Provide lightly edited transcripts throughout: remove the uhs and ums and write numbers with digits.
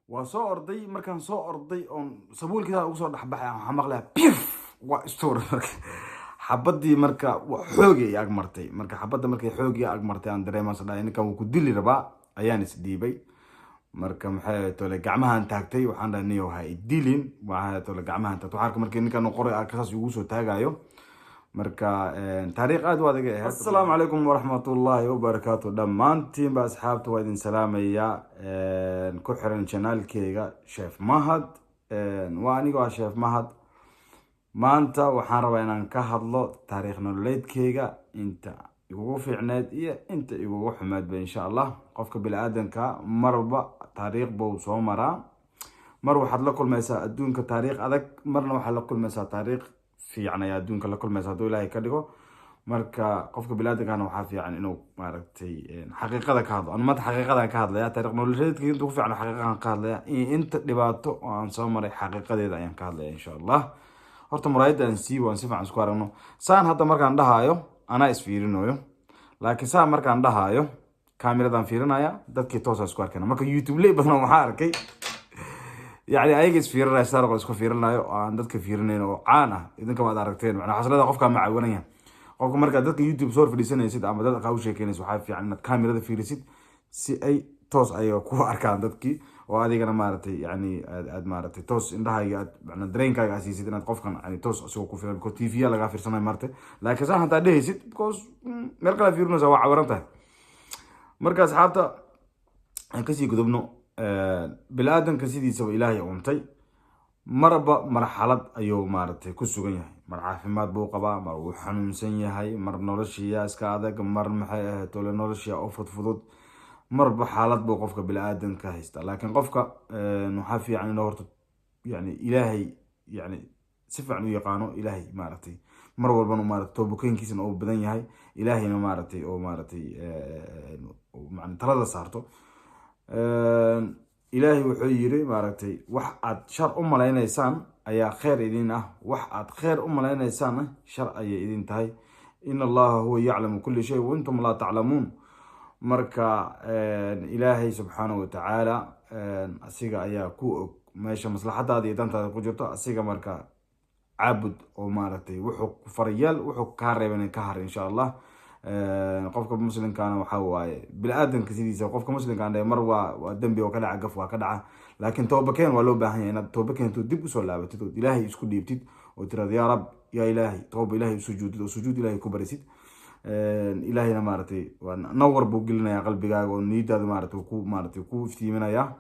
Waa soo orday. Markaan soo orday oon sabuulkiisa ugu soo dhexbaxay, waxaan maqlayaa pif, waa istuur. Marka xabadii marka waa xoogay ag martay. Marka xabadda markay xoogii ag martay, aan dareemas dhahay ninkan wuu ku dili rabaa, ayaan isdhiibay. Marka maxay tole, gacmahan taagtay, waxaan dhahay, "Niyow, ha idilin." Waxaa tole gacmahan taagtay, waxaan arkay markii ninkan qoray saas ugu soo taagayo. Marka taariikh aad u adag ay ahayd. Assalaamu calaykum waraxmatullaahi wabarakaatu. Dhammaantiinba asxaabta waa idin salaamaya ku xiran channelkeyga Chef Mahad. Waa anigoo ah Chef Mahad. Maanta waxaan rabaa inaan ka hadlo taariikh nololeedkeyga, inta igugu fiicneed iyo inta igugu xumeedba, insha Allah. Qofka bini-aadanka marba taariikh buu soo maraa. Mar waxaad la kulmaysaa adduunka taariikh adag, marna waxaad la kulmaysaa taariikh fiican ayaa adduunka la kulmaysa, hadduu Ilaahay ka dhigo. Marka qofka biniaadankana waxaa fiican inuu, maaragtay, xaqiiqada ka hadlo. Anu maanta xaqiiqadan ka hadlaya, taariikh nololeedka inta ku fiican xaqiiqadan ka hadlaya iyo inta dhibaato oo aan soo maray xaqiiqadeeda ayaan ka hadlaya, insha Allah. Horta muraayadda aan siibo, aan si fiican isku aragno. Saan hadda markaan dhahaayo anaa isfiirinayo, laakiin saan markaan dhahaayo kaamiradan fiirinaya, dadkii toosa isku arkayna. Marka YouTube ley badan waxaa arkay, yani, ayaga isfiirinaya, sida isku fiirinayo oo aan dadka fiirinayn oo caan ah. Idinka waad aragteen. Macnaa xaslada qofka ma caawinaya qofka. Markaa dadka YouTube soo fadhiisanaysid ama dad ka u sheekeynaysid, waxaa fiican inaad kaamirada fiirisid si ay toos ayaga ku arkaan dadkii, oo adigana, maaragtay, yani aad maaragtay toos indhahayga aad macnaa dareenkaaga aad siisid inaad qofkan, yani, toos isagoo ku fiiran, because TV lagaa fiirsanayo maaragtay. Laakiin saan hataa dhehaysid, because meel kale fiirinaysa, waa cawiran tahay. Marka asxaabta, aan kasii gudubno. Bini-aadanka sidiisaba Ilaahay untay marba marxalad ayuu, maaragtay, ku sugan yahay. Mar caafimaad buu qabaa, mar wuu xanuunsan yahay, mar noloshiya iska adag, mar maxay ahayd tole noloshiya oo fudfudud. Marba xaalad buu qofka bini-aadanka haystaa. Laakiin qofka waxaa fiican inuu horta, yani, Ilaahay, yani, si fiican u yaqaano Ilaahay, maaragtay, mar walbana, maaragtay, toobakeenkiisana uu badan yahay, Ilaahayna, maaragtay, oo maaragtay talada saarto. Ilaahay wuxuu yiri, maaragtay, "Wax aad shar u malaynaysaan ayaa kheyr idin ah, wax aad kheyr u malaynaysaan shar ayay idin tahay. In Allaha huwa yaclamu kulli shay wa antum laa taclamuun." Marka Ilaahay subxaanahu watacaala asiga ayaa ku og meesha maslaxadaada iyo dantaada ku jirto. Asiga marka caabud oo, maaragtay, wuxuu ku farayaal, wuxuu kaa reeban ka har, insha Allah. Qofka muslimkaana waxa waaye bini-aadanka sidiisa, qofka muslimkaana mar waa dembi oo ka dhaca, gaf waa ka dhaca, laakiin toobakeen waa loo baahan yahay, inaad tooba keento, dib usoo laabatid ood Ilaahay isku dhiibtid oo tirada, "Yaa Rab, yaa Ilaahay," tooba Ilaahay usujuudid oo sujuud Ilaahay ku barisid. Ilaahayna, maaragtay, waa nawar buu gelinaya qalbigaaga oo niyadaada, maaragtay, ku, maaragtay, ku iftiiminaya.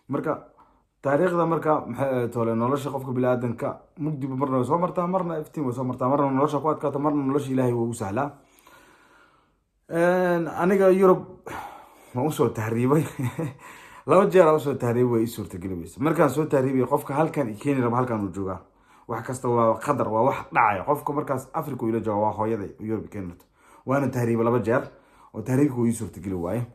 Marka taariikhda marka maxay tole, nolosha qofka bini-aadanka mugdiba marna way soo martaa, marna iftiin way soo martaa, marna nolosha ku adkaato, marna nolosha Ilaahay waa u sahlaa. Aniga Yurub waan usoo tahriibay, laba jeer aan usoo tahriibay, way ii suurtageli weysa. Markaan soo tahriibay, qofka halkan keeni raba halkan uu joogaa. Wax kasta waa qadar, waa wax dhacaya. Qofka markaas Africa ila jooga waa hooyaday Yurub keeni rabto. Waana tahriibay laba jeer oo tahriibka uu ii suurtageli waaye,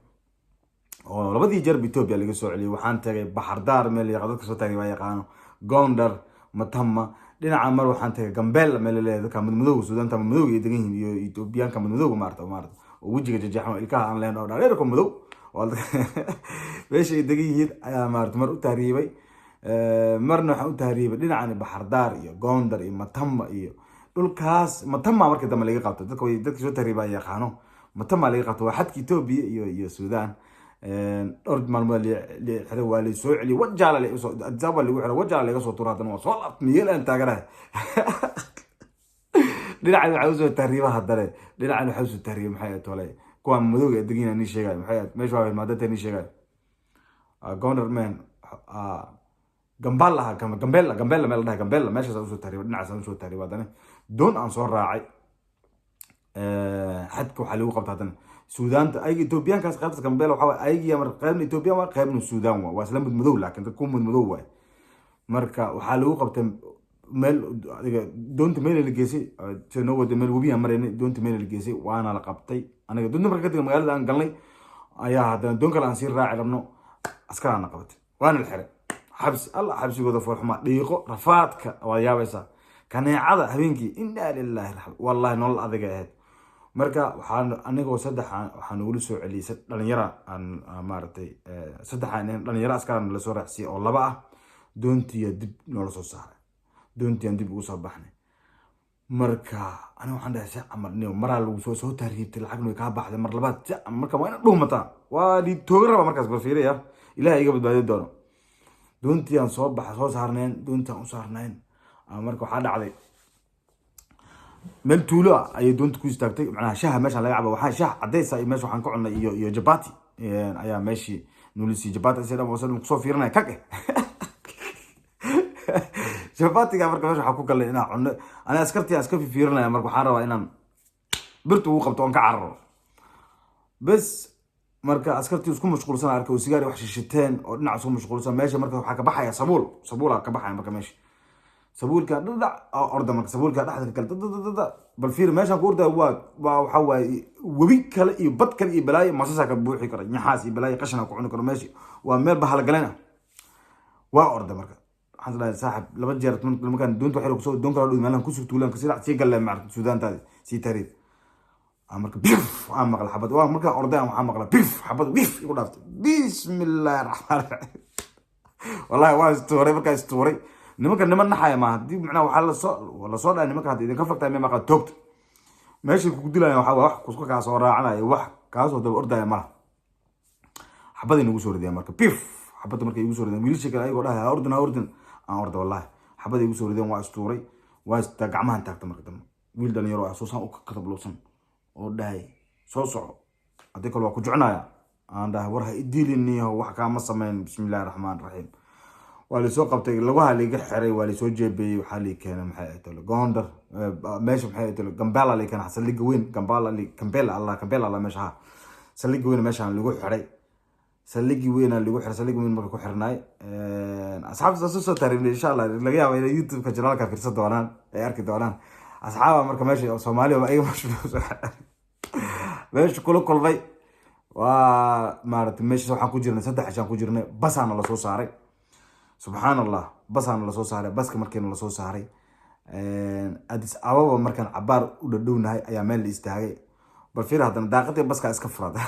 oo labadii jeerba Ethiopia laga soo celiyay. Waxaan tagay Baxardaar, meel yaqa dadka soo tahriibaa yaqaano, Gondar, Matama dhinaca. Mar waxaan tagay Gambela, meel laleeyahay dadka madmadowga, Suudaanta madmadowga ay degan yihiin iyo Ethiopiyaanka madmadowga, maarata, oo wejiga jajaxan oo ilkaha aan lehen oo dhaadheerka madow meesha ay degan yihiin ayaa, maarata, mar u tahriibay. Marna waxaan u tahriibay dhinacani Baxardaar iyo Gondar iyo Matama iyo dhulkaas. Matama markii dambe laga qabto, dadka dadka soo tahriibaa yaqaano, Matama laga qabto, waa xadka Ethiopia iyo Suudaan. Dhowr maalmood xiray, waa la soo celiyay, Wajaala Addis Ababa lagu xiray, Wajaala laga soo tuura, haddana waa soo laabtay, miyeel aan taaganahay. Dhinacan waxaa usoo tahriiba, haddane dhinacan waxaa usoo tahriiba, maxay ahayd tole, kuwaan madowga degina nii sheegayo, maxay ahayd meesha, waa maadanta nii sheegayo, Gondar man, Gambala ahaa, Gambela, Gambela meel la dhahay, Gambela, meeshaas aan usoo tahriiba. Dhinacaas aan usoo tahriiba, haddana doon aan soo raacay. Xadka waxaa lagu qabta haddana Suudaanta, ayaga Ethiopiyaankaas qaybtaas Gambela waxaa waay ayagiya marka qaybna Ethiopian waa, qaybna Suudaan waa, waa isla mudmadow, laakiin dad ku mudmadow waay. Marka waxaa lagu qabtay meel adiga doonta meel la geysay, sida noo wada meel webiyan maraynay, doonta meel la geysay, waana la qabtay aniga. Doonta marka kadib magaalada aan galnay ayaa haddana doon kale aan sii raaci rabno, askaraana qabatay, waana la xiray. Xabsi alla xabsigooda foolxuma, dhiiqo, rafaadka waa yaabaysaa, kaneecada habeenkii, inaa lillahi raxma, wallahi nolol adiga ahayd. Marka waxaan anigoo saddex waxaa nagula soo celiyay dhalinyara aan maaragtay, saddex dhalinyaro askar nala soo raacsiiyey oo laba ah. Doontiya dib noola soo saaray, doontiyan dib ugu soo baxnay. Marka aniga waxaan dhahay, si camal niyo maraa lagu soo tahriibtay, lacagna way kaa baxday, mar labaad si, marka waa inaad dhuumataa, waa li tooga raba. Markaas bal fiiriya, Ilahay iga badbaadi doono. Doontiaan soo baxa, soo saarnayn, doontiaan u saarnayn. Marka waxaa dhacday, meel tuulo ah ayay doonta ku istaagtay. Macnaha shaha meesha laga cabo, waxaa shah cadaysa iyo meesha waxaan ka cunay iyo jabati ayaa meeshii nulisi. Jabati asi dhan wasan kusoo fiirinaya kag eh jabatiga. Marka meesha waxaa ku galay inaan cunno. Ani askartii aan iska fiirinaya. Marka waxaan rabaa inaan birta ugu qabto oon ka cararo bes. Marka askartii isku mashquulsan arkay oo sigaar wax shishiteen oo dhinac isku mashquulsan meesha. Marka waxaa ka baxaya sabuul, sabuulaa ka baxaya. Marka meesha sabuulka dhadhac orda, marka sabuulka dhexda ka kale dadadada. Bal fiir, meeshaan ku ordaya waa waxa waaye webi kale iyo bad kale iyo balaayo, masasaa ka buuxi kara, nyaxaas iyo balaayo, qashina ku cuni karo. Meesha waa meel bahalgalen ah. Waa orda. Marka waxaan dhahay, saaxib, laba jeer markaan doonta waxay kusoo doon kala dhow meelahan kusug tuulaan kasi sii galeen, maarata, Suudaantaadi sii tariib. Marka bif aan maqla xabad, waa markaan orday waxaan maqla bif, xabad wif igu dhaaftay. Bismillahi raxmaan raxiim. Wallahi waa istuuray. Markaa istuuray, nimanka niman naxaya maaha. Hadii macnaha waxaa lasoo dhahay nimanka hadda idinka fagtahay ma maqa toogta meeshay kugu dilayan. Waxaa wax kuska kaa soo raacanaya, wax kaasoo daba ordaya malaha. Xabaday nagu soo rideen. Marka bif xabadda markay igu soo rideen, wiilashii kale ayagoo dhahay, "Ha ordin, ha ordin," aan orda. Wallahi xabaday igu soo rideen, waa istuuray, waa gacmahan taagta. Marka dambe wiil dhalinyaro ah suusaan u katabluusan oo dhahay, "Soo soco, haddii kale waa ku jecnaya." Aan dhahay, "War ha idiliniyo, wax kaama samayn." Bismillahi raxmaan raxiim. Waa laisoo qabtay, lugaha liiga xiray, waa laisoo jeebeeyey. Waxaa lii keenay, maxay ahayd, Gondar meesha, maxay ahayd, Gambela lii keenay, saldhigga weyn Gambala, Gambela Allah, Gambela Allah, meesha ha saldhigga weyn meeshaan lagu xiray, saldhiggii weynaa lagu xiray. Saldhigga weyn marka ku xirnaay, asxaabta soo tarin, insha Allah laga yaaba inay YouTube-ka channelka fiirsan doonaan, ay arki doonaan asxaaba. Marka meesha Soomaaliya ayaga meesha kula kulmay, waa maaragtay, meeshaas waxaan ku jirnay 3 cishaan ku jirnay. Basaana lasoo saaray, subxaan Allah, basaana lasoo saaray. Baska markiina lasoo saaray, Addis Ababa markaan cabaar u dhadhownahay ayaa meel la istaagay. Bal fiir, haddana daaqadii baskaa iska furada.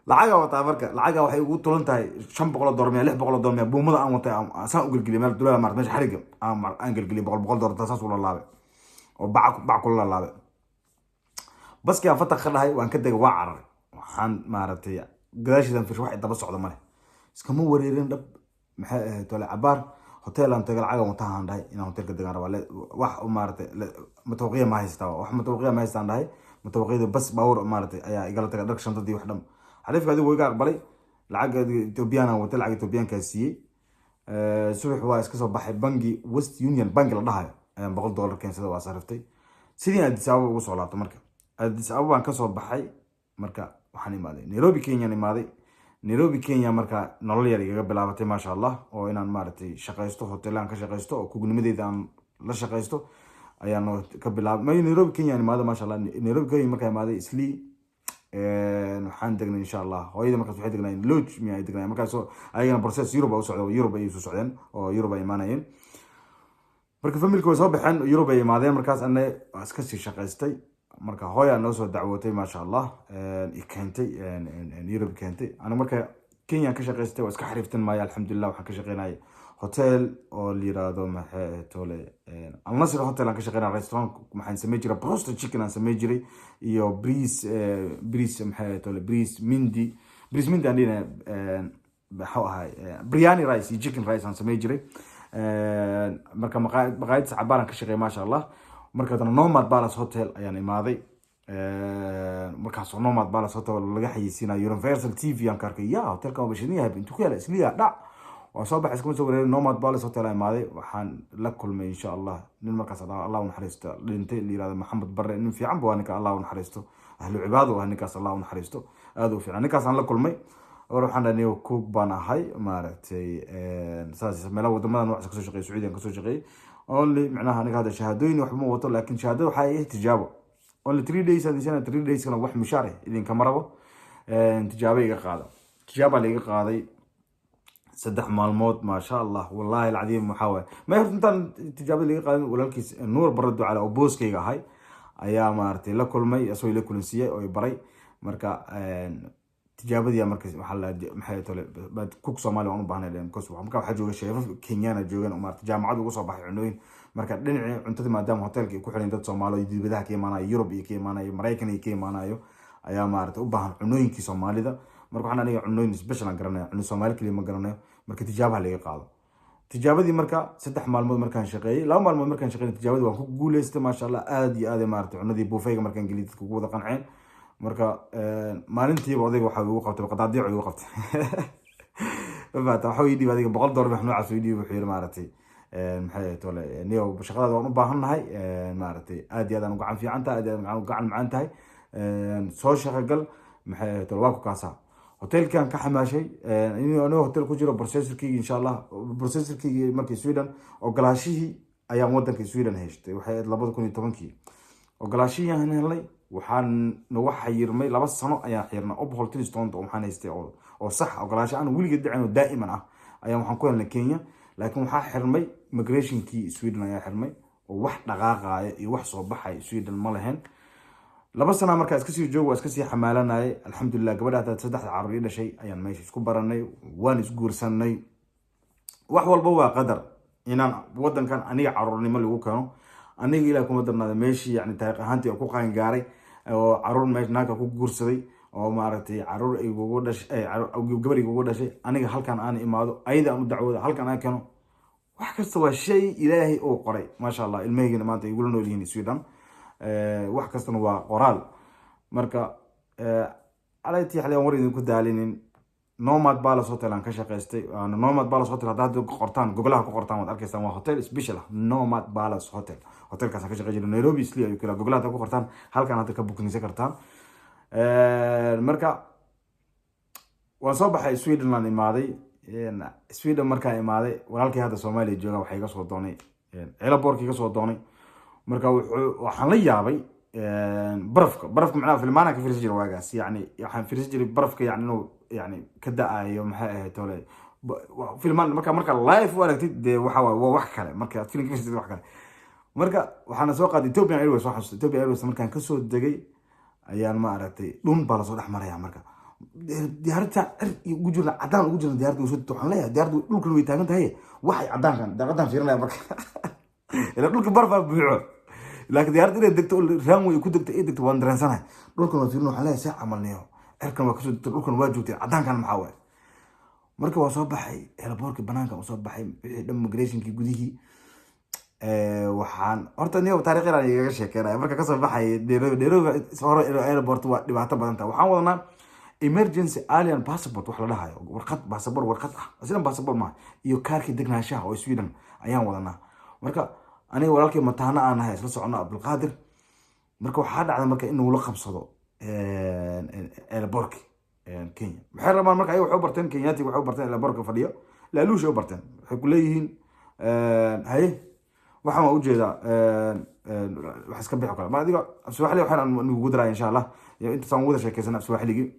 Lacagaa wataa. Marka lacagaa waxay ugu tulan tahay $500 miya, $600 miya. Buumada aan watay saan u gelgeliyay meel duleela, maarata, meesha xariga aan gelgeliyay $100 saas ula laabay oo bac bac kula laabay. Baskii aan fataq ka dhahay, waan ka degay, waa cararay. Waxaan maaragtay gadaashiidan fiirshay, wax daba socda male. Iskama wareerin dhab, maxay ahayd tole, cabaar hotel aan tagay. Lacagan wataha aan dhahay, inaan hotelka degaan rabaa. Wax maaragtay matawqiya ma haystaa, wax matawqiya ma haystaan dhahay. Matawqiyada bas baawur maaragtay ayaa igala tagay, dharka, shantadii, wax dham. Xariifka adigu iga aqbalay. Lacag Ethiopian aan watay, lacag Ethiopiankaa siiyey. Subax waa iska soo baxay. Bangi West Union bangi la dhahayo ayaan $100 keensada, waa sariftay. Sidii Addis Ababa ugu soo laabto. Marka Addis Ababaan kasoo baxay, marka waxaan imaaday Nairobi, Kenyaan imaaday. Nairobi, Kenya marka nolol yar igaga bilaabatay, maasha Allah, oo inaan maaragtay shaqaysto, hotelaan ka shaqaysto oo cooknimadeyda aan la shaqaysto ayaan ka bilaabay. Nairobi, Kenya aan imaaday, maasha Allah. Nairobi, Kenya markaa imaaday, Islii waxaan degnay, insha Allah, hooyada markaas waxay degnaayeen lodge miya ay degnaayeen. Markaas ayagana process Europe u socda, Europe ayay soo socdeen oo Europe ay imaanayeen. Marka familka way soo baxeen, Europe ay imaadeen. Markaas ana waa iska sii shaqaystay. Marka hooyaa noo soo dacwootay, maasha Allah, i keentay Europe keentay. Ana marka Kenya ka shaqaystay, waa iska xariiftan maaya, alxamdulilah. Waxaan ka shaqeynayay hotel oo la yiraahdo, maxay tole, Alnasr Hotel aan ka shaqeynaya. Restaurant waxaan samey jiray, broasted chicken aan samey jiray iyo briis, maxay tole, briis mindi, briis mindi aan dhihina, maxuu ahay, biryani rice iyo chicken rice aan samey jiray. Marka maqaayad cabaar aan ka shaqeeyay, maasha Allah. Marka haddana Nomad Palace Hotel ayaan imaaday. Markaas Nomad Palace Hotel laga xayeysiinayo Universal TV aan ka arkay. Ya, hotelkan waa bashidan yahay, intuu ku yaala Isliya dhac. Waa soo baxay, iskama soo wareeray, Nomad Palace Hotel aan imaaday. Waxaan la kulmay, insha Allah, nin markaas Allah u naxariisto dhintay, la yirahdo Maxamed Barre. Nin fiican bu waa ninka, Allah u naxariisto, ahlu cibaado ah ninkaas, Allah u naxariisto, aad u fiican. Ninkaas aan la kulmay. War, waxaan dhahay, "Cook baan ahay, maaragtay, saas meelaha wadamadan wax kasoo shaqeeyay, Sacuudiyan kasoo shaqeeyay. Only macnaha aniga hadda shahaadooyin waxba ma wato, laakiin shahaadada waxaa ii tijaabo. Only 3 days aan idin 3 days kana wax mushaar eh idinkama rabo, tijaabo iga qaada." Tijaabaa la iga qaaday. 3 maalmood, maasha Allah, wallahi alcadiim. Waxaa waaye, may horta intaan tijaabada laga qaadin, walaalkiis Nuur Barre Ducale oo booskayga ahay ayaa maaragtay la kulmay, asagoo ila kulansiiyey oo i baray. Marka tijaabadii marka waxaa la maxay tole cook Soomaali waan u baahnay dhehen, because marka waxaa jooga chefaf Kenyana joogan oo maaragtay jaamacad uga soo baxay cunooyin. Marka dhinacii cuntada, maadaama hotelka ay ku xiran dad Soomaali oo dibadaha ka imaanayo, Yurub iyo ka imaanayo, Maraykan iyo ka imaanayo, ayaa maaragtay u baahan cunooyinkii Soomaalida. Marka waxaan aniga cunooyin special aan garanaya, cuno Soomaali kaliya ma garanayo. Marka tijaabaha laga qaado tijaabadii, marka 3 maalmood markaan shaqeeyey, 2 maalmood markaan shaqeeyey, tijaabadii waan ku guuleystay, maasha Allah. Aad iyo aad maaragtay cunadii buffetga markaan geliyay dadka ugu wada qanceen. Marka maalintiiba odayga waxa igu qabtay qadaadiic igu qabtay, ma fahamta? Waxa ii dhiibay adiga $100, wax noocaas ii dhiibay. Wuxuu yiri, maaragtay, maxay tole, niyow shaqadaada waan u baahannahay, maaragtay, aad iyo aad aan u gacan fiican tahay, aad iyo aad aan u gacan macaan tahay, soo shaqo gal. Maxay tole, waa ku kaasaa hotelkan ka xamaashay anigoo hotel ku jiro. Processorkeygi, insha Allah, processorkeygi markii Sweden ogolaashihii ayaan wadanka Sweden haystay, waxay ahayd 2010-kii ogolaashihii aan helnay. Waxaan nagu xayirmay 2 sano ayaan xirnay uppehållstillstånd oo waxaan haystay oo sax ogolaasho aan weligeed dhicin oo daa'iman ah ayaan waxaan ku helnay Kenya. Laakiin waxaa xirmay immigrationkii Sweden ayaa xirmay, oo wax dhaqaaqaya iyo wax soo baxaya Sweden ma lahayn 2 sana. Markaa iska sii joog, waa iska sii xamaalanayay. Alxamdulilah, gabadha hadda saddexda carruur ii dhashay ayaan meesha isku baranay, waan isguursanay. Wax walba waa qadar. Inaan wadankan aniga caruurnimo lagu keeno, aniga Ilaah kuma darnaada, meeshii yani taariikh ahaantii ku qaangaaray oo caruur meesha naagka ku guursaday oo maaragtay caruur igugu dhashay, gabar igugu dhashay, aniga halkan aan imaado, ayada aan u dacwooda, halkan aan keeno. Wax kasta waa shay Ilaahay uu qoray, maasha Allah. Ilmahaygana maanta ay igula nool yihiin Sweden. Wax kastana waa qoraal. Marka alaytii xali aan war idinku daalinin, Nomad Palace Hotel aan ka shaqaystay. Nomad Palace Hotel haddaad qortaan, Googlaha ku qortaan, waad arkaysaan. Waa hotel special ah, Nomad Palace Hotel. Hotelkaas aan ka shaqey jiray, Nairobi Isli ayuu kala. Googlaha haddaad ku qortaan, halkan hadda ka bookingsan kartaan. Marka waan soo baxay, Sweden aan imaaday. Sweden markaan imaaday, walaalkii hadda Soomaaliya jooga waxaa iga soo doonay airportka, iga soo doonay. Marka wuxuu waxaan la yaabay barafka. Barafka macnaha filmaanaan ka fiirsan jiray waagaas. Yani waxaan fiirsan jiray barafka, yani inuu yani ka da-ayo, maxay ahayd tole, filmaan. Marka live u aragtid, dee waxa waay waa wax kale. Marka aad film ka fiirsatid, wax kale. Marka waxaana soo qaaday Ethiopian Airways, waxaan xasuusta Ethiopian Airways markaan kasoo degay ayaan ma aragtay dhun baa lasoo dhex maraya. Marka diyaaradda cir ugu jirna, cadaan ugu jirna, diyaaradda soo waxaan leeyahay diyaaradda dhulkan way taagan tahay, waxay cadaankan daaqadan fiirinaya. Marka ila dhulka barfaa buuxo, laakiin diyaaradda inay degto, runway ku degto, ay degto, waan dareensanahay. Dhulkan waa fiirin, waxaan leeyahay see camalniyo, cirkan waa kasoo degtay, dhulkan waa joogtay, cadaankan maxaa waaye? Marka waa soo baxay airportka, banaanka waa soo baxay, wixii dhan immigrationkii gudihii. Waxaan horta niyo taariikh yaraan igaga sheekeynaya. Marka kasoo baxay Nairobi, Nairobi hore airport waa dhibaato badan tahay. Waxaan wadanaa emergency alien passport wax la dhahayo, warqad passport, warqad ah, asilan passport maaha, iyo kaarkii degnaanshaha oo Sweden ayaan wadanaa. Marka aniga walaalkii mataano aan nahay isla socono, Abdulqaadir. Marka waxaa dhacda marka in nagula qabsado airportka Kenya. Maxay rabaan marka? Ayaga waxay u barteen, Kenyaati waxay u barteen airportka fadhiyo laaluushay u barteen. Waxay ku leeyihiin, haye, waxaan waa ujeedaa wax iska bixi kale ma adiga Afswaaxili waxaan nugu daraya, insha Allah, intaasaan wada sheekeysan Afswaaxiligii.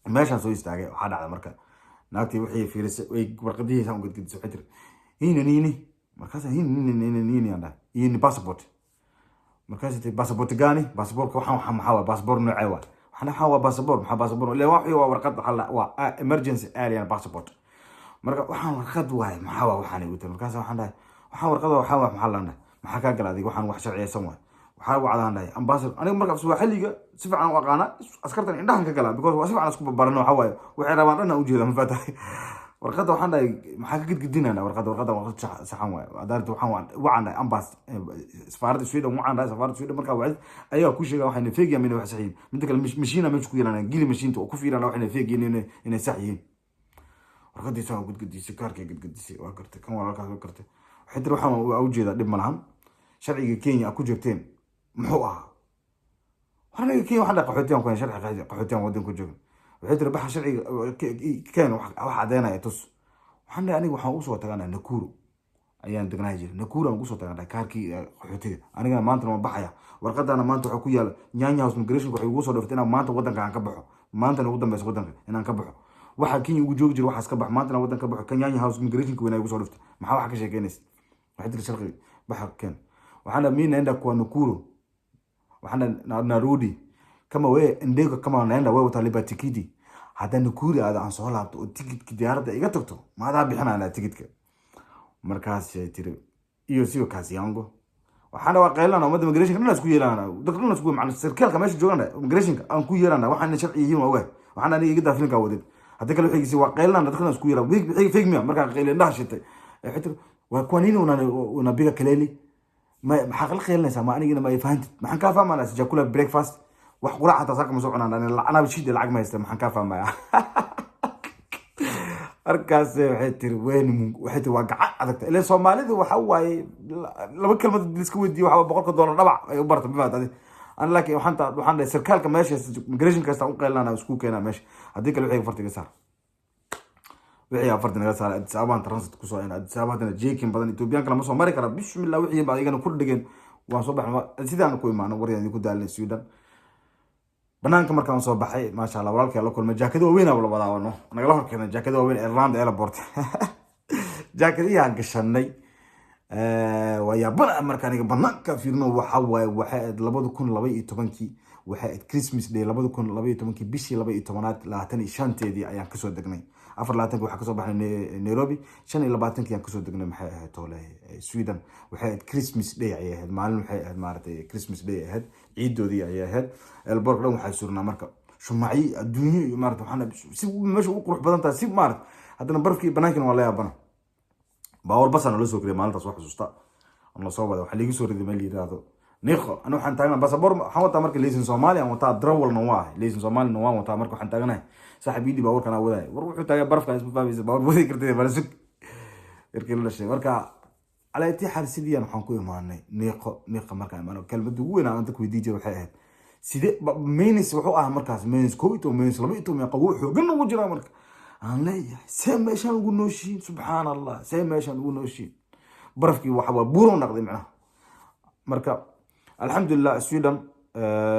Meeshaan soo istaagay, waxaa dhacda marka naagtii wixii fiirisay, way warqadihiisaan u gedgedisay. Waxay tiri, "Hina nini?" Markaas "Hina nini nini nini" aan dhahay, "Hii passport." Markaas tiri, "Passport gani?" Passportka waxaan waxaa maxaa waa passport noocee waa? Waxaan waxaa waa passport, maxaa passport ilaa waxii waa warqad, waxaa waa emergency alien passport. Marka waxaan warqad waaye, maxaa waa waxaan igu tiri. Markaas waxaan dhahay, waxaan warqad waa, waxaan waa maxaa laan dhahay, maxaa kaa gala adiga? Waxaan wax sharciyeysan waay. Waxaa wacdaan dhahay ambassador. Aniga marka Swaaxiliga si fiican u aqaana, askartan indhahan ka galaa, because waa si fiican isku barbarano. Waxa waaye waxay rabaan dhan aan ujeeda, ma faatahay? Warqadda waxaan dhahay, maxaa ka gedgedinana? Warqadda warqad saxan waaye. Adaarta waxaan wacaan dhahay ambas safaaradda Sweden, wacaan dhahay safaaradda Sweden. Markaa wacid ayagaa ku sheega waxayna feegayaan inay wax sax yihiin. Midda kale mashiina meesha ku yeelanayaan, gili mashiinta oo ku fiirana waxayna feegayeen inay sax yihiin. Warqadiisa waa gedgedisay, kaarkay gedgedisay, waa gartay kan walaalkaas, waa gartay. Waxay tiri, waxaan waa ujeedaa, dhib ma lahan. Sharciga Kenya aad ku joogteen muxuu ahaa? Aniga Kenya waxaan dhahay qaxootiyan ku sharci qaxootiyan wadan ku joogin. Waxay tiri, baxa sharciga Kenya wax cadeynaya tus. Waxaan dhahay, aniga waxaan usoo taganaa Nakuru ayaan degnahay jiray, Nakuru aan kusoo tagan dhahay kaarkii qaxootiga. Anigana maantana waan baxaya, warqadana maanta waxaa ku yaala Nyanya House. Migration waxay ugu soo dhiftay inaan maanta wadanka aan ka baxo, maantana ugu dambeysa wadanka inaan ka baxo. Waxaa Kenya ugu joogi jira waxaas ka bax. Maantana waddan ka baxo, Kanyanya House immigrationka weyn ay ugu soo dhuftay. Maxaa waxa ka sheekeynaysa? Waxay tiri, "Sharci baxa keen." Waxaan dhahay, "Mimi naenda kwa Nakuru." Waxaan dhahay, "Narudi kama we ndege, kama naenda wewe utalipa tikiti. Haddaan Nakuru aado, aan soo laabto oo tikidka diyaaradda iga tagto, maadaa bixinana tikidka?" Markaasay tiri, "Iyo sio kazi yangu." Waxaana waa qaylana ummadda immigrationka dhan isku yeelana, dadka dhan isku macna sarkaalka meesha joogana immigrationka aan ku yeelana. Waxaan sharci yihiin waa ogahay. Waxaan aniga iga daa wadid, haddii kale wixigiisi waa qaylana, dadka dhan isku yeelana. Fake miya? Markaa qayli indhaha shitay, waxay tiri, "Waa kwa nini unapiga kelele? Ma maxaa qala qaylinaysaa? Ma anigina ma ay fahantid? Maxaan kaa fahmanaa? Sijakula breakfast, wax quraac hataa saaka ma soo cunaan. Anaaba shida lacag ma haysta, maxaan kaa fahmaya?" Markaas waxay tiri, "Weyn." Waxay tiri, "Waa gacan adagta." Ileen Soomaalidu waxa waaye laba kelmad iska weydiiyo, waxa $100 dhabac ay u barta mafahat adi. Ana laakiin waxaan dhahay, sarkaalka meesha immigration kasta u qaylinana, isku keenaa meesha, haddii kale wixii fartiga saar, wixii afarti naga saaray. Addis Ababaan transit kusoo ina Addis Ababa, haddana jeekin badan Ethiopian kala ma soo mari kara. Bismillah, wixii ba ayagana ku dhigeen. Waan soo baxnay, sidaan ku imaano waryaan ku daalnay Sweden. Banaanka markaan soo baxay, maasha Allah, walaalkay la kulmay. Jaakado waaweyn aa la wadaawano nagala hor keenay, jaakado waaweyn, Airland Airport jaakadiyaan gashanay. Waa yaabana marka aniga banaanka fiirno. Waxa waaye, waxay ahayd 2012-kii, waxay ahayd Christmas Day, 2012-kii, bishii 12aad 25-teedii ayaan kasoo degnay. 24-ki waxaa kasoo baxnay Nairobi, 25-kii ayaan kasoo degnay. Maxay ahayd tole, Sweden. Waxay ahayd Christmas Day ayay ahayd maalin, waxay ahayd maaragtay Christmas Day ahayd, ciidoodii ayay ahayd. Airportka dhan waxaa surnaa marka shumacyo adduunyo iyo maarata. Waxaan si meesha ugu qurux badan tahay si maarata, haddana barafkii banaankina waa la yaabana. Baawar basaan nala soo kariyay maalintaas, wax xusuusta la soo waday. Waxaa liiga soo riday meel yiraahdo Niqo. Ani waxaan taagnahay, basaboor waxaan wataa marka, laysin Soomaali aan wataa, darawalna waa ahay, laysin Soomaalina waan wataa. Marka waxaan taaganahay, saaxiib iidii baawarkan aan wadaay. War wuxuu taagan, barafka isma fahmaysa, baawar wadi kartay, bala sug markii la dhashay. Marka calaa intii xaal sidiiyan waxaan ku imaanay Niqo. Niqa markaan imaano, kelmadda ugu weyn aan dadka weydii jiray waxay ahayd sidee minus wuxuu ahaa markaas -11, -12, qabow xoogan ugu jiraa. Marka aan leeyahay, see meeshaan ugu nooshiin? Subxaan Allah, see meeshaan ugu nooshiin? Barafkii waxa waa buurow naqday macnaha. Marka alxamdulilah, Sweden,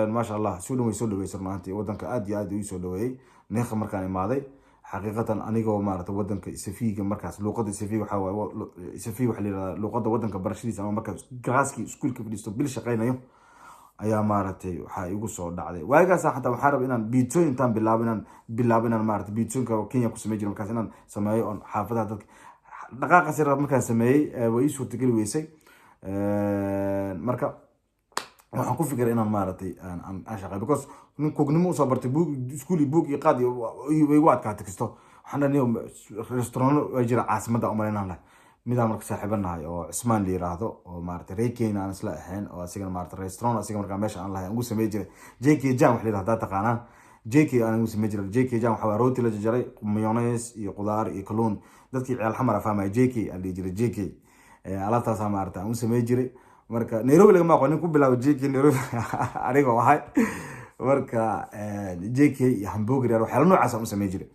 maasha Allah, Sweden way soo dhaweysay runaantii. Wadanka aad iyo aad ii soo dhaweeyey. Neeqa markaan imaaday, xaqiiqatan anigoo maarata wadanka SFI-ga markaas, luuqada SFI-ga waxaa waaye, SFI waxaa la yihahdaa luuqada wadanka barashadiisa, ama marka galaaskii iskuulka fadhiisto bil shaqeynayo ayaa maaragtay waxaa igu soo dhacday waagaas. Xataa waxaan rabay inaan biitsooyin intaan bilaabo, inaan maarata biitsooyinka Kenya ku samey jiray markaas inaan sameeyo oon xaafadaha dadka dhaqaaqaas yar markaan sameeyey, way ii suurtageli weysay. Marka waxaan ku fikiray inaan maaragtay aan shaqeeyo, because nin kugnimo usoo bartay buug iskuul iyo buug iyo qaad iyo way igu adkaatay kisto. Waxaan dhahay, restaurano waa jira caasimadda umalaynaan lahay. Midaan marka saaxiibanahay oo Cismaan la yiraahdo, oo maarata reer Kenya aan isla ahayn, oo asigana maarata restaurant asiga markaa meesha aan lahay ugu samey jiray JK Jam wax la yirahdo, haddaa taqaanaan JK aan ugu samey jiray. JK Jam waxa waa rooti la jarjaray, mayonnaise iyo qudaar iyo kalluun. Dadkii ciyaal Xamar fahmaya JK aan dhihi jiray. JK alaabtaasaa maarata aan u samey jiray. Marka Nairobi lagama aqoon nin ku bilaabo JK Nairobi anigoo ahay. Marka JK iyo hamburger yar, waxyaala noocaas aan u samey jiray.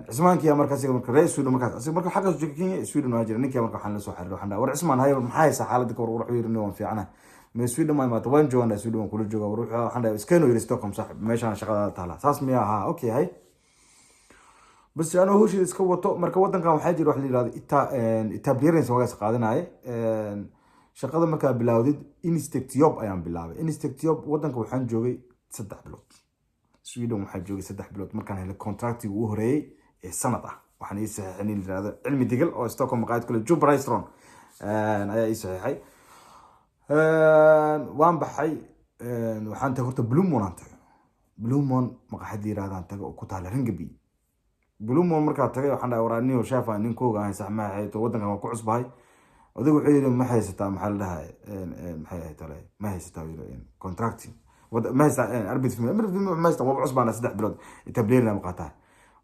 Cismaankiya marka asiga marka reer Sweden, markaas asiga marka xaggaas jooga Kenya, Sweden waa jira ninkiya. Marka waxaan la soo xiriiray, waxaan dhahay, "War Cismaan, haye, maxaa haysaa xaaladda ka war?" Wuxuu yiri, "Waan fiicanahay." "Me Sweden ma imaata?" "Waan joogaa Sweden, waan kula joogaa." War waxaan dhahay, "Iskeenoo," yiri, "Stockholm saaxib, meeshaan shaqadaada taala." "Saas miya ahaa? Okay, hay." Bas anoo hawsheeda iska wato, marka wadankan waxaa jira wax la yirahdo etablering wagaas qaadanaaye shaqada markaa bilaawdid. Instegsjobb ayaan bilaabay. Instegsjobb wadanka waxaan joogay 3 bilood. Sweden waxaa joogay 3 bilood markaan helay contractiga ugu horeeyey ee sanad ah. Waxaan ii saxiixay nin la yirahdo Cilmi Digal oo Stockholm maqaayad kule, Jub Restaurant, ayaa ii saxiixay. Waan baxay, waxaan tagay horta Blomman aan tagay. Blomman maqaaxid la yirahdaan tagay oo ku taala Rinkeby. Blomman markaa tagay, waxaan dhahay, "Waraa nin chef ah, nin kooga ahay, sax ma hayto, wadankan waan ku cusbahay." Odaygu wuxuu yiri, "Ma haysataa, maxaa la dhahay, maxay ahayd tale, ma haysataa?" Yiri, "Contracting ma haysataa, arbetsförmedling ma haysataa? Waaba cusbaana, 3 bilood etablering ma qaataa?"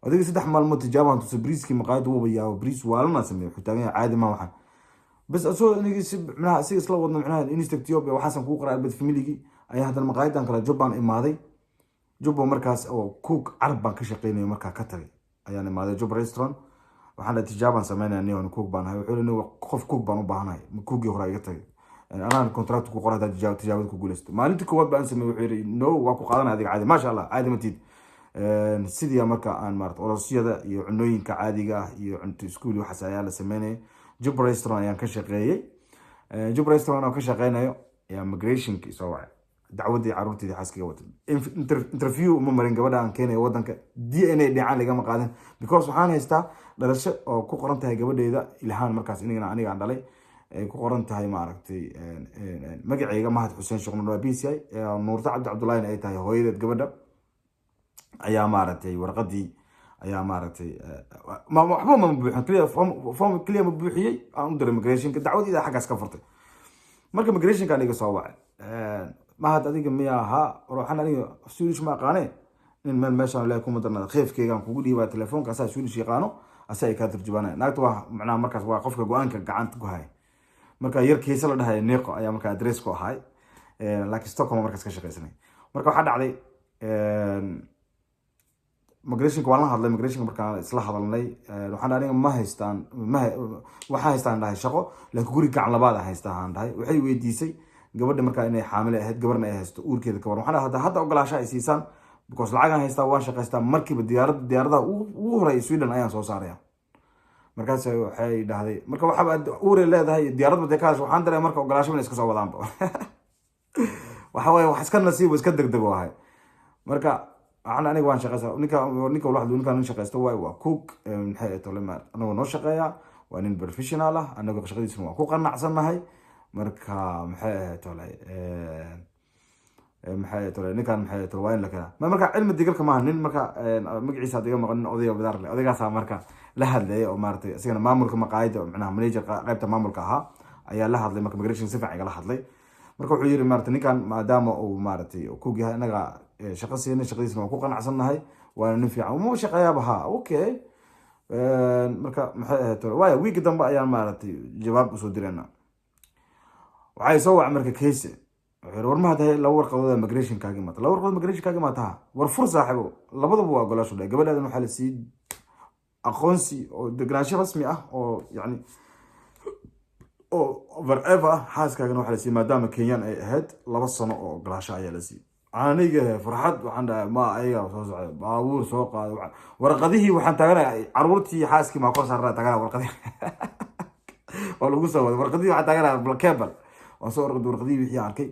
Odayga 3 maalmood tijaabaan tusa briiskii maqaayadda, wuuba yaabo, briis waalana sameey. Wuxuu taagan yahay, "Caadi ma waxaan." Bas asoo inigi si micnaha asiga isla wadno, micnaha instegsjobb waxaasan kugu qoray arbetsförmedlingii ayaa haddana maqaayadan kale Jubbaan imaaday. Jubba markaas oo cook carab baan ka shaqeynaya markaa ka tagay ayaan imaaday Jub Restaurant. Waxaan dhahay, "Tijaabaan sameynaya, nin cook baan ahay." Wuxuu yiri, "Qof cook baan u baahanahay, cookii hore iga tagay, anaan contract ku qoray haddaad tijaabada ku guuleysato." Maalintii koowaad baan sameeyey, wuxuu yiri, "No, waa ku qaadanaya adiga, caadi, maasha Allah, caadi ma tiid." Sidii marka aan maarata orosyada iyo cunooyinka caadiga ah iyo cunto iskuul, waxaas ayaa la sameynayay. Jub Restaurant ayaan ka shaqeeyey. Jub Restaurant oo ka shaqeynayo ayaa migrationka soo wacay, dacwadii caruurteedii xaaskiga watay. Interview uma marin gabadha aan keenayo wadanka, DNA dhinacaan lagama qaadin, because waxaan haystaa dhalasho oo ku qoran tahay gabadheeda Ilhaan. Markaas inigana aniga aan dhalay, ay ku qoran tahay, maaragtay, magacayga Mahad Xuseen Sheekh Nuur b c i, Nuurta Cabdi Cabdullahina ay tahay hooyadeed gabadha. Ayaa maaragtay warqadii ayaa maaragtay waxba ma buuxin, clear form clear ma buuxiyey, aan u diray migrationka. Dacwadiida xaggaas ka furtay. Marka migrationka aniga soo wacay: "Mahad, adiga miya ahaa?" War waxaan aniga Swedish ma aqaane, nin meel meeshaan ilahay kuma darnada, kheefkeygaan kugu dhiibaa telefoonka, asaa Swedish yaqaano, asa ay kaa turjubaanaya. Naagta waa macnaha markaas waa qofka go-aanka gacanta ku haya. Marka yar kiisa la dhahay Niqo ayaa marka address ku ahay, laakiin Stockholm markaas ka shaqaysanay. Marka waxaa dhacday migrationka waan la hadlay. Migrationka markaan isla hadalnay, waxaan aniga ma haystaan, ma waxaa haystaan dhahay shaqo, laakiin guri gacan labaad aan haystaa aan dhahay. Waxay weydiisay gabadha markaa inay xaamile ahayd, gabarna ay haysto, uurkeeda ka waran. Waxaan dhahay hadda ogolaasha ay siisaan, because lacagaan haystaa, waan shaqaystaa, markiiba diyaaradaha ugu horeeya Sweden ayaan soo saaraya. Markaas waxay dhahday, marka waxaaba uure leedahay, diyaaradba dee ka hadasho. Waxaan dareemay marka ogolaasho inay iska soo wadaanba. Waxa waaye wax iska nasiib, iska degdeg u ahay. Marka waxaan aniga waan shaqeysaa, ninka ula hadlo, ninkaan nin shaqeysta waay, waa cook, maxay tole, anagoo noo shaqeeya, waa nin professional ah, anagoo shaqadiisuna waan ku qanacsannahay. Marka maxay ahayd tole, maxay tole, ninkan maxay tole, waa in la keenaa. Ma marka cilmi digalka maaha nin marka magaciisa had iga maqan, nin odayga bidaar leh, odaygaasaa marka la hadlayay oo maaragtay isagana maamulka maqaayada, macnaha manager qaybta maamulka ahaa ayaa la hadlay. Marka migration si fiican igala hadlay. Marka wuxuu yiri, maaragtay, ninkan maadaama uu maaragtay cook yahay, inaga shaqo siinay, shaqadiisna waan ku qanacsannahay, waana nin fiican, uma shaqeeyaaba ha. Okay, marka maxay ahayd tole, waaya wiigi dambe ayaan maaragtay jawaab usoo dirayna. Waxay soo wacay marka Kayse, wuxuu yiri: "War ma hadahay laba warqadood migration kaaga imaata, laba warqadood migration kaaga imaata ha. War fur saaxiibo, labadaba waa ogolaashu dhahay. Gabadhaadan waxaa la siiyey aqoonsi oo degenaansho rasmi ah oo yacni oo forever ah. Xaaskaagana waxaa la siiyey, maadaama Kenyan ay ahayd, 2 sano oo ogolaasho ayaa la siiyey." Aniga farxad waxaan dhahay ma ayaga soo socday, baabuur soo qaaday, warqadihii waxaan taaganaya, caruurtii, xaaskii maa kor saarnaa taaganaya, warqadihii waa lagu soo waday, warqadihii waxaan taaganaya cable, waan soo orday warqadihii. Wixii arkay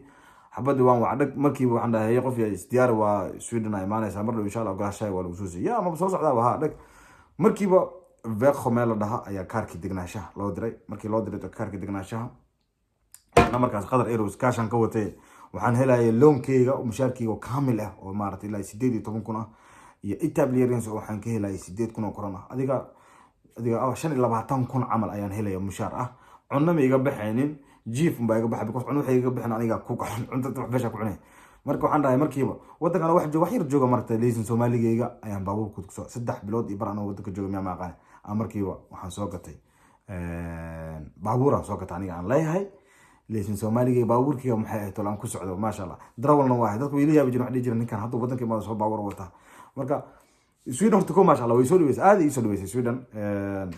xabadii waan wacdhag markiiba. Waxaan dhahay: "Hey, qof yaa isdiyaari, waa Sweden a imaanaysaa mar dhow, insha Allah ogolaashahay waa lagu soo siiyey." Ya, maba soo socdaa ha dhag. Markiiba Växjö meel la dhaha ayaa kaarkii degnaanshaha loo diray. Markii loo diray kaarkii degnaanshaha na, markaas Qatar Airways kaashaan ka watay, waxaan helayay loonkeyga, mushaarkeyga oo kaamil ah oo maaragtay ilaa 18,000 ah, iyo etablerings oo waxaan ka helayay 8,000 oo koron ah. Adiga 25,000 camal ayaan helaya mushaar ah. Cunno ma iga baxaynin, jiif unbaa iga baxay, because cunno waxay iga bixin aniga ku cunta wax meesha ku cunay. Marka waxaan dhahay markiiba waddankana wax jooga, wax yar jooga, maragtay leysin Soomaaligeyga ayaan baabuurka kusoo 3 bilood iyo bar anoo waddanka jooga miyaa maaqaan aan markiiba waxaan soo gatay baabuuraan soo gatay aniga aan leeyahay, leysin Soomaaligeyga, baabuurkeyga maxay ahayd tol aan ku socdo, maasha Allah. Darawalna waa ahay. Dadku way ila yaabi jireen, waxay dhihi jireen: "Ninkan hadduu waddanka imaado soo baabuur wataa." Marka Sweden horta ko, maasha Allah, way soo dhaweysay, aad ii soo dhaweysay Sweden.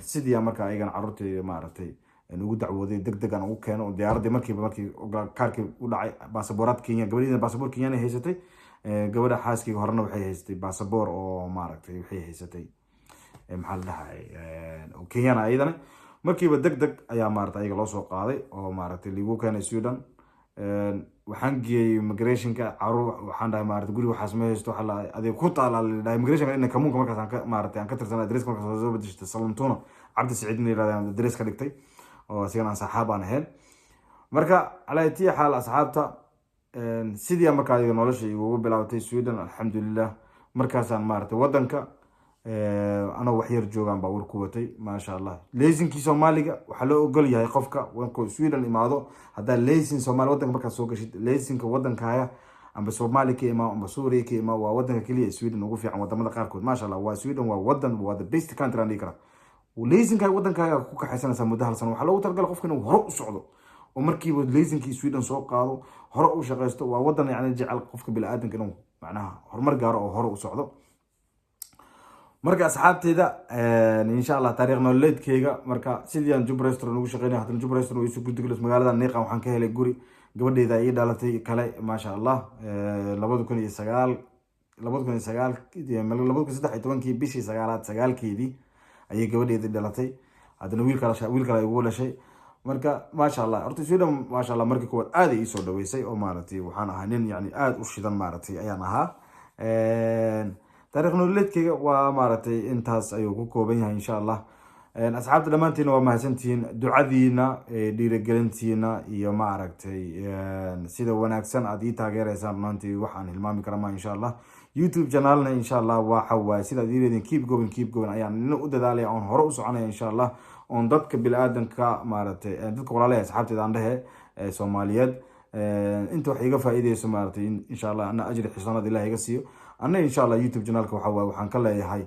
Sidii marka ayagana carruurtii maaragtay ugu dacwooday, deg deg aan ugu keeno diyaaradii markiiba. Markii kaarkii u dhacay, baasaboorad Kenya, gabadhiina baasaboor Kenyan ay haysatay, gabadha xaaskeyga horena waxay haysatay baasaboor oo maaragtay waxay haysatay, maxaa la dhahay, oo Kenyana ayadana. Markiiba deg deg ayaa maaragtay ayaga loo soo qaaday oo maaragtay liigu keenay Sweden. Waxaan geeyey immigrationka caruur. Waxaan dhahay maaragtay guriga waxaas ma haysto, waxaa la adiga ku taala la dhahay immigrationka ina kamuunka markaas aan ka maaragtay aan ka tirsanay adreska. Markaas soo bedeshtay Sollentuna, Cabdi Saciid in la yirahdo adres ka dhigtay oo asigana aan saxaab aan ahayn. Marka calaa tii xaal, asxaabta, sidii markaa ayaga nolosha igugu bilaabatay Sweden, alxamdulilah. Markaasaan maaragtay wadanka anoo wax yar joogaan baabuur ku watay, maasha Allah. Leysinkii Soomaaliga waxaa loo ogol yahay qofka markuu Sweden imaado, haddaa leysin Soomaali wadanka markaad soo gashid, leysinka wadankaaga, amba Soomaali ka imaa amba Suuriya ka imaa, waa wadanka keliya Sweden ugu fiican wadamada qaarkood, maasha Allah. Waa Sweden, waa wadan, waa the best country aan dhihi karaa. Leysinkaaga wadankaaga ku kaxaysanaysaa muddo hal sano. Waxaa loogu talagalay qofka inuu hore u socdo oo markiiba leysinkii Sweden soo qaado, hore u shaqaysto. Waa wadan yani jecel qofka biniaadanka inuu macnaha horumar gaaro oo hore u socdo. Marka asxaabteyda, insha Allah, taariikh nololeedkeyga marka sidii aan Jub Restaurant ugu shaqeynay, haddana Jub Restaurant way isu guddiglis magaalada Niiqan. Waxaan ka helay guri, gabadheyda ii dhalatay kale, maasha Allah, 2009. 2009, 2013-kii, bishii sagaalaad 9-keedii ayay gabadheedii dhalatay. Haddana wiil kale, wiil kale igu dhashay. Marka maasha Allah, horta Sweden, maasha Allah, markii koowaad aad ay iisoo dhaweysay oo maaragtay waxaan ahaa nin yani aada u shidan maaragtay ayaan ahaa. Taariikh nololeedkayga waa maaragtay intaas ayuu ku kooban yahay, insha Allah. Asxaabta dhammaantiina waa mahadsantihiin, ducadiina, dhiirigelintiina iyo maaragtay sida wanaagsan aad ii taageereysaan. Runtii waxaan hilmaami kara ma, insha Allah. YouTube channelna, insha Allah, waxa waaye sidaad ii leediin "Keep going, keep going" ayaan nina u dadaalaya oon hore u soconaya, insha Allah, oon dadka bili-aadanka maaragtay, dadka walaalaha, asxaabteeda aan dhehe, Soomaaliyeed, inta wax iga faa'iideyso maaragtay, insha Allah, ana ajri xisanad Ilaah iga siiyo. Anna, insha Allah, YouTube channelka waxa waaye waxaan ka leeyahay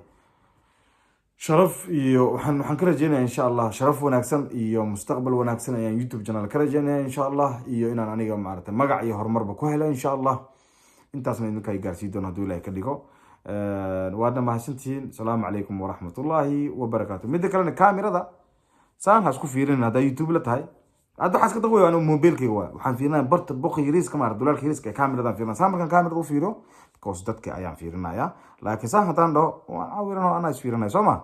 sharaf iyo waxaan ka rajeynaya, insha Allah, sharaf wanaagsan iyo mustaqbal wanaagsan ayaan YouTube channel ka rajeynaya, insha Allah, iyo inaan aniga maaragtay magac iyo horumarba ku helo, insha Allah. Intaasna idinka ay gaarsii doono hadduu Ilahay ka dhigo. Waadna mahadsantihiin. Asalaamu calaykum waraxmatullaahi wabarakaatu. Midda kalena, kamerada saan ha isku fiirin haddaa YouTube la tahay. Hadda waxaan iska daqwaya anigu mobilkayga waa waxaan fiirinaya barta boqa yariiska, maarata, dulaalka yariiska ee kameradaan fiirinaya. Saan markaan kamerada u fiiriyo, because dadka ayaan fiirinaya, laakiin saan haddaan dhaho waan cawiran oo anaa isfiirinaya, soo ma?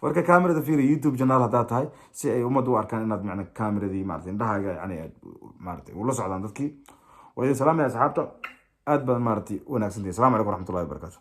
Marka kamerada fiiri YouTube channel haddaa tahay, si ay ummadda u arkaan inaad macna kameradii maarata indhahaaga yani maarata ula socdaan dadkii. Waa idin salaamaya, asxaabta. Aad baad maarata wanaagsantihin. Assalamu calaykum waraxmatullahi wabarakatu.